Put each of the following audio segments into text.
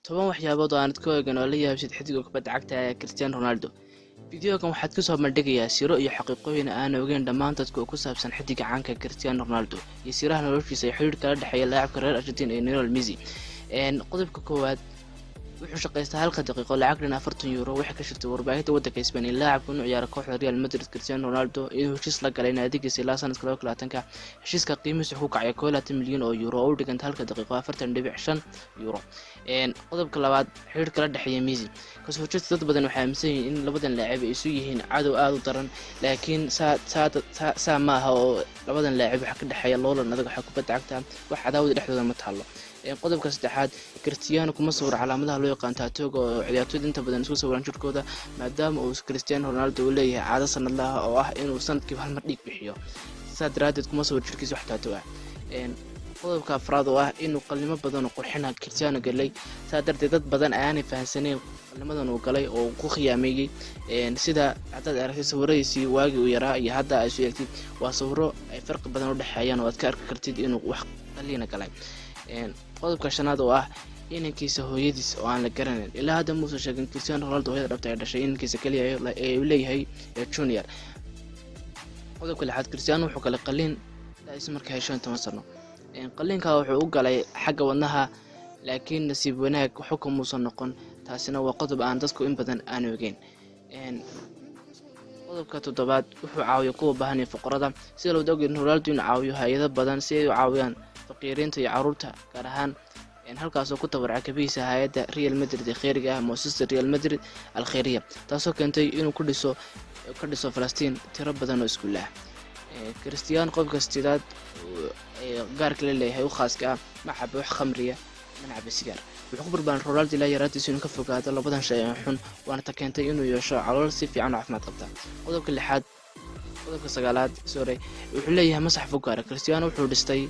10 waxyaabood oo aanad ka ogan oo la yaabsid xidiga kubadda cagta ee Cristiano Ronaldo. Fideogan waxaad kusoo bandhigayaa siro iyo xaqiiqooyin aan ogeyn dhammaan dadka oo ku saabsan xidiga caanka Cristiano Ronaldo iyo siraha noloshiisa iyo xiriirka kala dhexeeya laacibka reer Argentina ee Lionel Messi. Qodobka koowaad: wuxuu shaqaystaa halka daqiiqo lacag dhan 40 euro. Waxay ka shirtay warbaahinta waddanka Spain in laacibka inuu ciyaaro kooxda Real Madrid Cristiano Ronaldo inuu heshiis la galay naadigiisa ilaa sanadka 2020-ka. Heshiiska qiimihiisa wuxuu ku kacay 21 milyan oo euro oo u dhiganta halka daqiiqo 40.5 euro. Qodobka labaad: xiriirka la dhexeeya Messi. Kasoo horjeedka dad badan waxay aaminsan yihiin in labadan laacib ay isu yihiin cadow aada u daran, laakiin saa ma aha, oo labadan laacib waxaa ka dhexeeya loolan adag. Waxa kubadda cagta wax cadaawada dhexdooda ma taalo. Qodobka saddexaad: Cristiano kuma sawiro calaamadaha loo yaqaan tattoo-ga oo ciyaartoyda inta badan isku sawiraan jirkooda, maadaama uu Cristiano Ronaldo uu leeyahay caado sanadlaha oo ah inuu sanadkiiba hal mar dhiig bixiyo. Saa daraadeed kuma sawir jirkiisa wax tattoo ah. Qodobka afraad oo ah inuu qalimo badan oo qurxina Cristiano galay, saa darteed dad badan aanay fahansaneyn qallimadan uu galay oo uu ku khiyaameeyey. Sida haddaad aragtid sawiradiisii waagii uu yaraa iyo hadda ay isu eegtid, waa sawiro ay farqi badan u dhexeeyaan oo aad ka arki kartid inuu wax qaliina galay. Qodobka shanaad oo ah inankiisa hooyadiis oo aan la garanayn. Ilaa hadda muusan sheegin Cristiano Ronaldo hooyada dhabta ay dhashay inankiisa keliya ee uu leeyahay ee Junior. Qodobka lixaad: Cristiano wuxuu galay qaliin da'diisa markay 15 sano. Qaliinka wuxuu u galay xagga wadnaha, laakiin nasiib wanaag waxba kamuusan noqon. Taasina waa qodob aan dadku in badan aan ogeyn. Qodobka toddobaad: wuxuu caawiyo kuwa baahan iyo fuqarada. Sida loo ogyahay, Ronaldo inuu caawiyo hay-ado badan si ay u caawiyaan faqiiriinta iyo caruurta gaar ahaan, halkaasoo ku tabarucay kabihiisa hay-adda Real Madrid ee kheyriga ah, Muasasada Real Madrid Al Kheyriya, taasoo keentay inuu ku dhiso ka dhiso Falastiin tiro badan oo iskuul ah. Cristiano, qodobka sideedaad ee gaarka la leeyahay u khaaska ah: ma cabo wax khamriya, mana cabo sigaar. Wuxuu ku barbaaray Ronaldo ilaa yaraantiisa inuu ka fogaado labadan shay ee xun, waana ta keentay inuu yeesho calool si fiican oo caafimaad qabta. Qodobka lixaad, qodobka sagaalaad, sorry, wuxuu leeyahay masxaf u gaara. Cristiano wuxuu dhistay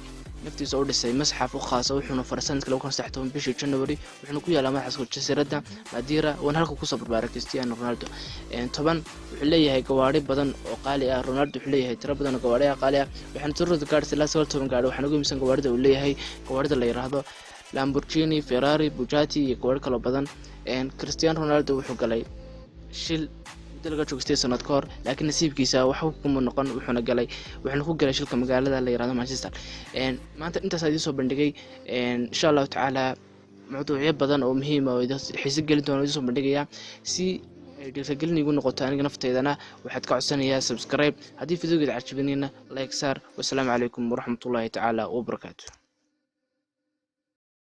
naftiisa u dhisay masxaf u khaasa, wuxuuna faray sanadka 2013 bishii January, wuxuuna ku yaalaa masxafka jasiiradda Madeira, waana halka kusoo barbaaray Cristiano Ronaldo. 10: wuxuu leeyahay gawaari badan oo qaali ah. Ronaldo wuxuu leeyahay tiro badan oo gawaari ah qaali ah, waxaana tiradooda gaadhaysa ilaa 19 gaadhi. Waxaana ugu muhiimsan gawaarida uu leeyahay gawaarida la yiraahdo Lamborghini, Ferrari, Bugatti iyo gawaari kaloo badan. Cristiano Ronaldo wuxuu galay shil muddo laga joogstay sanad ka hor, laakiin nasiibkiisa waxba kuma noqon, wuxuuna ku galay shilka magaalada la yirahdo Manchester. Maanta intaas idiin soo bandhigay. Insha Allahu tacaala mawduucyo badan oo muhiim ah oo xiiso gelin doona idiin soo bandhigayaa si ay dhiirigelin igu noqoto aniga nafteydana. Waxaad ka codsanayaa subscribe, haddii videogeeda cajabinayna like saar. Wasalaamu calaykum waraxmatullaahi tacaala wabarakaatu.